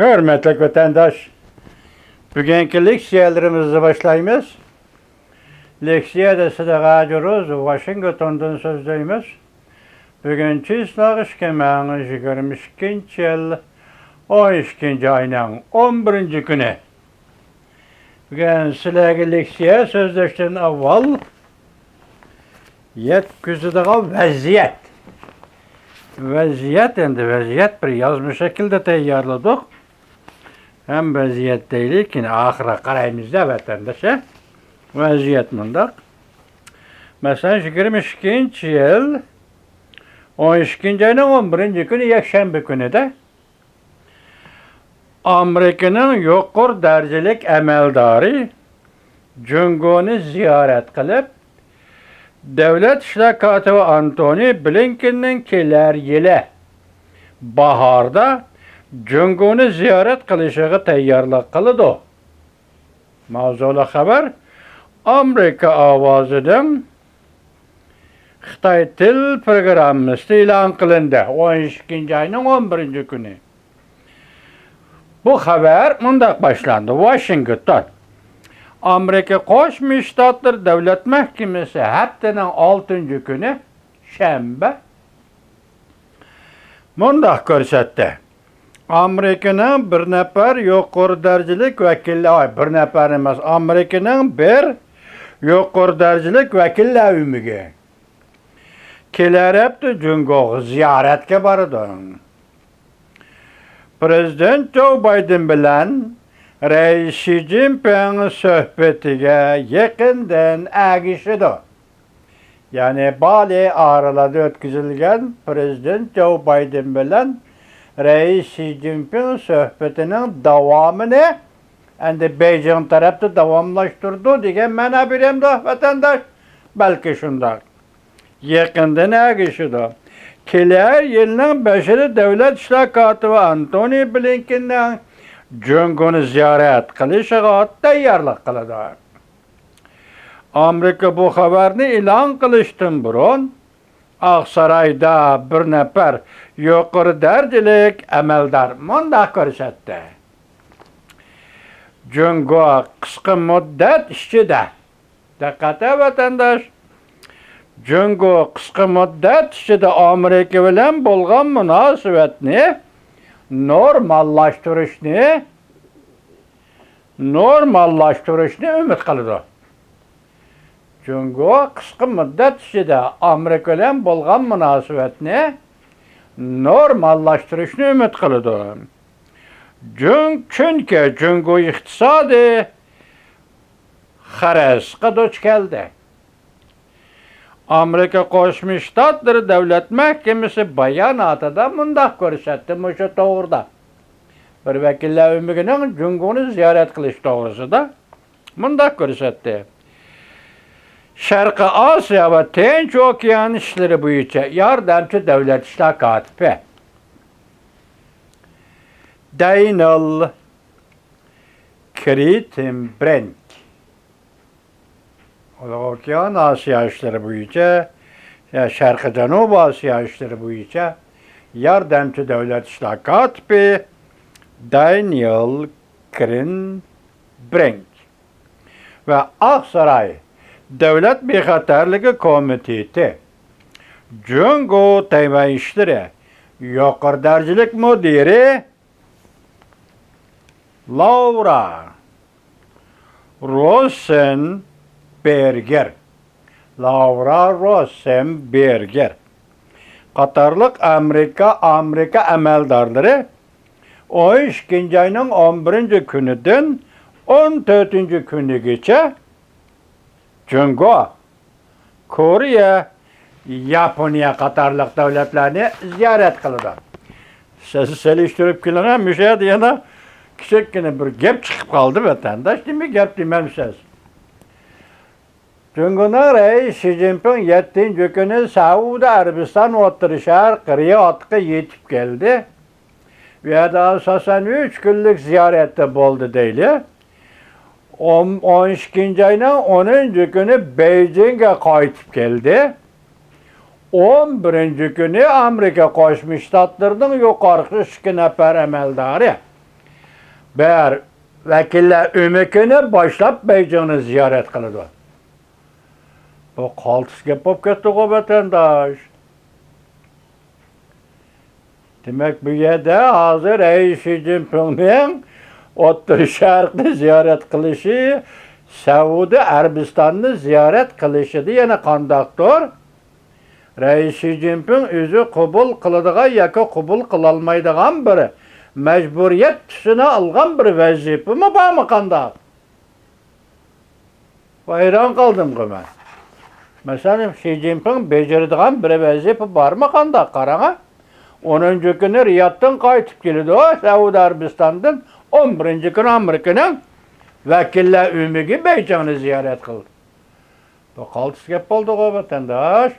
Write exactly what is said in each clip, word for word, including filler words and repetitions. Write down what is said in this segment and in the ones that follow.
ھۆرمەتلىك ۋەتەنداش، بۈگۈنكى لېكسىيەلىرىمىزنى باشلايمىز. لېكسىيەدە سىدىق ھاجى روز ۋاشىنگتوندىن سۆزلەيمىز. بۈگۈن چىسلاق ئىككى مىڭ يىگىرمە ئىككىنچى يىل، ئون ئىككىنچى ئاينىڭ ئون بىرىنچى كۈنى. بۈگۈن سىلەرگە لېكسىيە سۆزلەشتىن ئاۋۋال يەتكۈزىدىغان ۋەزىيەت. ۋەزىيەت، ئەمدى ۋەزىيەت بىر يازما شەكىلدە تەييارلىدۇق. ھەم ۋەزىيەت دەيلى، كېيىن ئاخىرىغا قارايمىز-دە، ۋەتەنداش، ھە؟ ۋەزىيەت مۇنداق. مەسىلەن، يىگىرمە ئىككىنچى يىل، ئون ئىككىنچى ئاينىڭ ئون بىرىنچى كۈنى، يەكشەنبە كۈنىدە ئامېرىكىنىڭ يۇقىرى دەرىجىلىك ئەمەلدارى جۇڭگونى زىيارەت قىلىپ، دۆلەت ئىشلار كاتىپى ئانتونى بلىنكېننىڭ كېلەر يىلى باھاردا جۇڭگونى زىيارەت قىلىشىغا تەييارلىق قىلىدۇ. ماۋزۇلۇق خەۋەر ئامېرىكا ئاۋازىنىڭ خىتاي تىل پروگراممىسىدا ئېلان قىلىندى. ئون ئىككىنچى ئاينىڭ ئون بىرىنچى كۈنى. بۇ خەۋەر مۇنداق باشلاندى. ۋاشىنگتون. ئامېرىكا قوشما شتاتلىرى دۆلەت مەھكىمىسى ھەپتىنىڭ ئالتىنچى كۈنى، شەنبە، مۇنداق كۆرسەتتى. ئامېرىكىنىڭ بىر نەپەر يۇقىرى دەرىجىلىك ۋەكىللە-، ئاي، بىر نەپەر ئەمەس، ئامېرىكىنىڭ بىر يۇقىرى دەرىجىلىك ۋەكىللەر ئۆمىكى كېلەر ھەپتە جۇڭگوغا زىيارەتكە بارىدۇ. پرېزىدېنت جو بايدېن بىلەن رەئىس شى جىنپىڭ سۆھبىتىگە يېقىندىن ئەگىشىدۇ. يەنى بالى ئارىلىدا ئۆتكۈزۈلگەن پرېزىدېنت جو بايدېن بىلەن رەئىس شى جىنپىڭ سۆھبىتىنىڭ داۋامىنى ئەمدى بېيجىڭ تەرەپتە داۋاملاشتۇرىدۇ دېگەن مەنە بېرەمدۇ، ۋەتەنداش؟ بەلكى شۇنداق. يېقىندىن ئەگىشىدۇ. كېلەر يىلنىڭ بېشىدا دۆلەت ئىشلار كاتىپى ئانتونى بلىنكېننىڭ جۇڭگونى زىيارەت قىلىشىغا تەييارلىق قىلىدۇ. ئامېرىكا بۇ خەۋەرنى ئېلان قىلىشتىن بۇرۇن، ئاقسارايدا بىر نەپەر يۇقىرى دەرىجىلىك ئەمەلدار مۇنداق كۆرسەتتى: جۇڭگو قىسقا مۇددەت ئىچىدە، دىققەت ۋەتەنداش، جۇڭگو قىسقا مۇددەت ئىچىدە ئامېرىكا بىلەن بولغان مۇناسىۋەتنى نورماللاشتۇرۇشنى، نورماللاشتۇرۇشنى ئۈمىد قىلىدۇ. جۇڭگو قىسقا مۇددەت ئىچىدە ئامېرىكا بىلەن بولغان مۇناسىۋەتنى نورماللاشتۇرۇشنى ئۈمىد قىلىدۇ. جۇڭ-، چۈنكى جۇڭگو ئىقتىسادىي خىرىسقا دۇچ كەلدى. ئامېرىكا قوشما شتاتلىرى دۆلەت مەھكىمىسى باياناتىدا مۇنداق كۆرسەتتى مۇشۇ توغرىدا. بىر ۋەكىللەر ئۆمىكىنىڭ جۇڭگونى زىيارەت قىلىش توغرىسىدا مۇنداق كۆرسەتتى. شەرقىي ئاسىيا ۋە تىنچ ئوكيان ئىشلىرى بويىچە ياردەمچى دۆلەت ئىشلار كاتىپى دەنىيېل كرىتېنبرېنگ. ئۇلۇغ ئوكيان ئاسىيا ئىشلىرى بويىچە، يا شەرقىي جەنۇبىي ئاسىيا ئىشلىرى بويىچە ياردەمچى دۆلەت ئىشلار كاتىپى دانىيال كرېنبرېنگ ۋە ئاقساراي دۆلەت بىخەتەرلىكى كومىتېتى جۇڭگو تەيۋەن ئىشلىرى يۇقىرى دەرىجىلىك مۇدىرى لاۋرا روسېنبېرگېر، لاۋرا روسېنبېرگېر قاتارلىق ئامېرىكا، ئامېرىكا ئەمەلدارلىرى ئون ئىككىنچى ئاينىڭ ئون بىرىنچى كۈنىدىن ئون تۆتىنچى كۈنىگىچە جۇڭگو، كورېيە، ياپونىيە قاتارلىق دۆلەتلەرنى زىيارەت قىلىدۇ. سىز سېلىشتۇرۇپ كېلىڭە، مۇشۇ يەردە يەنە كىچىككىنە بىر گەپ چىقىپ قالدى، ۋەتەنداش. نېمە گەپ دېمەمسىز؟ جۇڭگونىڭ رەئىسى شى جىنپىڭ يەتتىنچى كۈنى سەئۇدى ئەرەبىستان ئوتتۇرا شەرق رىيادقا يېتىپ كەلدى. بۇ يەردە ئاساسەن ئۈچ كۈنلۈك زىيارەتتە بولدى دەيلى. ئون، ئون ئىككىنچى ئاينىڭ ئونىنچى كۈنى بېيجىڭغا قايتىپ كەلدى. ئون بىرىنچى كۈنى ئامېرىكا قوشما شتاتلىرىنىڭ يۇقىرىقى ئىككى نەپەر ئەمەلدارى بىر ۋەكىللەر ئۆمىكىنى باشلاپ بېيجىڭنى زىيارەت قىلىدۇ. بۇ قالتىس گەپ بولۇپ كەتتىغۇ، ۋەتەنداش. دېمەك، بۇ يەردە ھازىر رەئىس شى جىنپىڭنىڭ ئوتتۇرا شەرقنى زىيارەت قىلىشى، سەئۇدى ئەرەبىستاننى زىيارەت قىلىشىدا يەنە قانداقتۇر رەئىس شى جىنپىڭ ئۆزى قوبۇل قىلىدىغان ياكى قوبۇل قىلالمايدىغان بىر مەجبۇرىيەت تۈسىنى ئالغان بىر ۋەزىپىمۇ بارمۇ قانداق؟ ۋەيران قالدىمغۇ مەن. مەسىلەن، شى جىنپىڭ بېجىرىدىغان بىر ۋەزىپە بارمۇ قانداق؟ قاراڭا. ئونىنچى كۈنى رىيادتىن قايتىپ كېلىدۇ، سەئۇدى ئەرەبىستاندىن. ئون بىرىنچى كۈنى ئامېرىكىنىڭ ۋەكىللەر ئۆمىكى بېيجىڭنى زىيارەت قىلدى. بۇ قالتىس گەپ بولدىغۇ، ۋەتەنداش.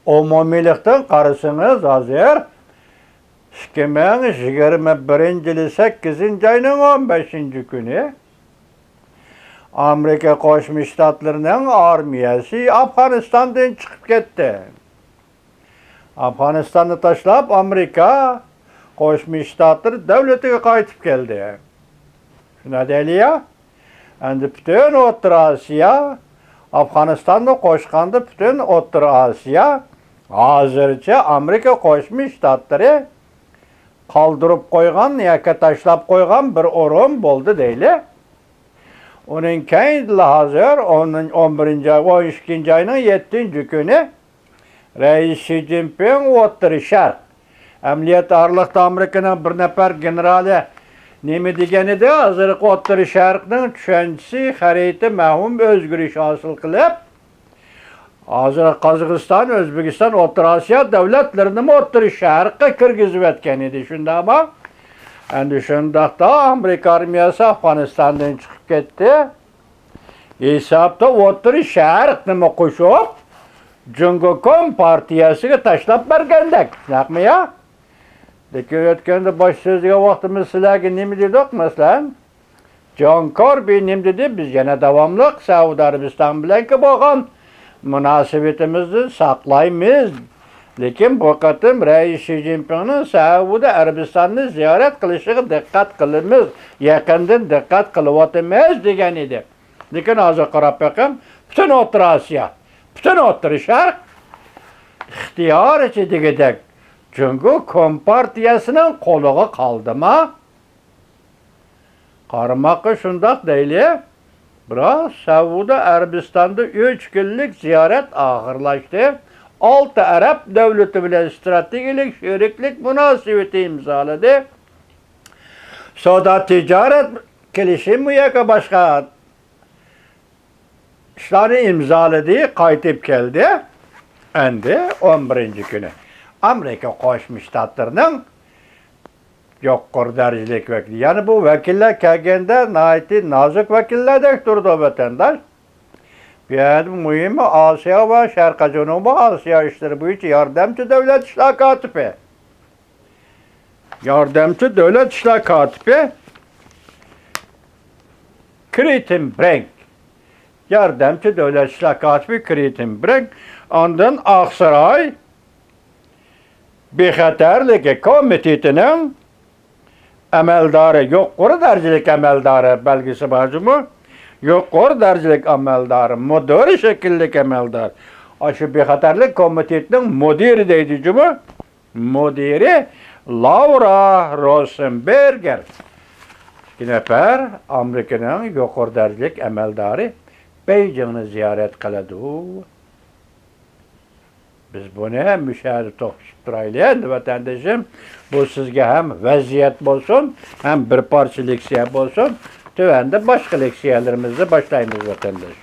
ئومۇمىيلىقتىن قارىسىڭىز، ھازىر ئىككى مىڭ يىگىرمە بىرىنچى يىلى سەككىزىنچى ئاينىڭ ئون بەشىنچى كۈنى ئامېرىكا قوشما شتاتلىرىنىڭ ئارمىيەسى ئافغانىستاندىن چىقىپ كەتتى. ئافغانىستاننى تاشلاپ، ئامېرىكا قوشما شتاتلىرى دۆلىتىگە قايتىپ كەلدى. شۇنداق دەيلى يا؟ ئەمدى پۈتۈن ئوتتۇرا ئاسىيا، ئافغانىستاننى قوشقاندا پۈتۈن ئوتتۇرا ئاسىيا ھازىرچە ئامېرىكا قوشما شتاتلىرى قالدۇرۇپ قويغان ياكى تاشلاپ قويغان بىر ئورۇن بولدى دەيلى. ئۇنىڭ كەينىدىلا ھازىر ئون، ئون بىرىنچى ئاي، ئون ئىككىنچى ئاينىڭ يەتتىنچى كۈنى رەئىس شى جىنپىڭ ئوتتۇرا شەرق ئەمەلىيەت ئارىلىقتا ئامېرىكىنىڭ بىر نەپەر گېنېرالى نېمە دېگەن ئىدى؟ ھازىرقى ئوتتۇرا شەرقنىڭ چۈشەنچىسى، خەرىتە مەۋھۇم ئۆزگىرىش ھاسىل قىلىپ، ھازىر قازاقىستان، ئۆزبېكىستان، ئوتتۇرا ئاسىيا دۆلەتلىرىنىمۇ ئوتتۇرا شەرققە كىرگۈزۈۋەتكەن ئىدى، شۇنداقمۇ؟ ئەمدى شۇنداقتا ئامېرىكا ئارمىيەسى ئافغانىستاندىن چىقىپ كەتتى. ھېسابتا ئوتتۇرا شەرقنىمۇ قوشۇپ، جۇڭگو كومپارتىيەسىگە تاشلاپ بەرگەندەك، شۇنداقمۇ يا؟ لېكىن ئۆتكەندە باش سۆزلىگەن ۋاقتىمىز سىلەرگە نېمە دېدۇق، مەسىلەن؟ جون كوربى نېمە دېدى؟ بىز يەنە داۋاملىق سەئۇدى ئەرەبىستان بىلەنكى بولغان مۇناسىۋىتىمىزنى ساقلايمىز. لېكىن بۇ قېتىم رەئىس شى جىنپىڭنىڭ سەئۇدى ئەرەبىستاننى زىيارەت قىلىشىغا دىققەت قىلىمىز، يېقىندىن دىققەت قىلىۋاتىمىز دېگەن ئىدى. لېكىن ھازىر قاراپ بېقىڭ، پۈتۈن ئوتتۇرا ئاسىيا، پۈتۈن ئوتتۇرا شەرق ئىختىيارىچە دېگۈدەك جۇڭگو كومپارتىيەسىنىڭ قولىغا قالدىما؟ قارىماققا شۇنداق دەيلى، بىراق سەئۇدى ئەرەبىستاندا ئۈچ كۈنلۈك زىيارەت ئاخىرلاشتى. ئالتە ئەرەب دۆلىتى بىلەن ستراتېگىيەلىك شېرىكلىك مۇناسىۋىتى ئىمزالىدى. سودا تىجارەت كېلىشىمى ياكى باشقا ئىشلارنى ئىمزالىدى، قايتىپ كەلدى. ئەمدى ئون بىرىنچى كۈنى ئامېرىكا قوشما شتاتلىرىنىڭ يۇقىرى دەرىجىلىك ۋەكىلى. يەنى بۇ ۋەكىللەر كەلگەندە ناھايىتى نازۇك ۋەكىللەردەك تۇرىدۇ، ۋەتەنداش. بۇ يەردە مۇھىمى ئاسىيا ۋە شەرقىي جەنۇبىي ئاسىيا ئىشلىرى بويىچە ياردەمچى دۆلەت ئىشلار كاتىپى. ياردەمچى دۆلەت ئىشلار كاتىپى كرىتىن برېنك. ياردەمچى دۆلەت ئىشلار كاتىپى كرىتىن برېنك. ئاندىن ئاقساراي بىخەتەرلىكى كومىتېتىنىڭ ئەمەلدارى، يۇقىرى دەرىجىلىك ئەمەلدارى بەلگىسى بار جۇمۇ. يۇقىرى دەرىجىلىك ئەمەلدارى، مۇدىرى شەكىللىك ئەمەلدار. ئاشۇ بىخەتەرلىك كومىتېتىنىڭ مۇدىرى دەيدۇ جۇمۇ. مۇدىرى لاۋرا روسېنبېرگېر. ئىككى نەپەر ئامېرىكىنىڭ يۇقىرى دەرىجىلىك ئەمەلدارى بېيجىڭنى زىيارەت قىلىدۇ. بىز بۇنى مۇشۇ يەردە توختىتىپ تۇرايلى، ئەمدى ۋەتەندىشىم. بۇ سىزگە ھەم ۋەزىيەت بولسۇن، ھەم بىر پارچە لېكسىيە بولسۇن. تۆۋەندە باشقا لېكسىيەلىرىمىزنى باشلايمىز، ۋەتەنداش.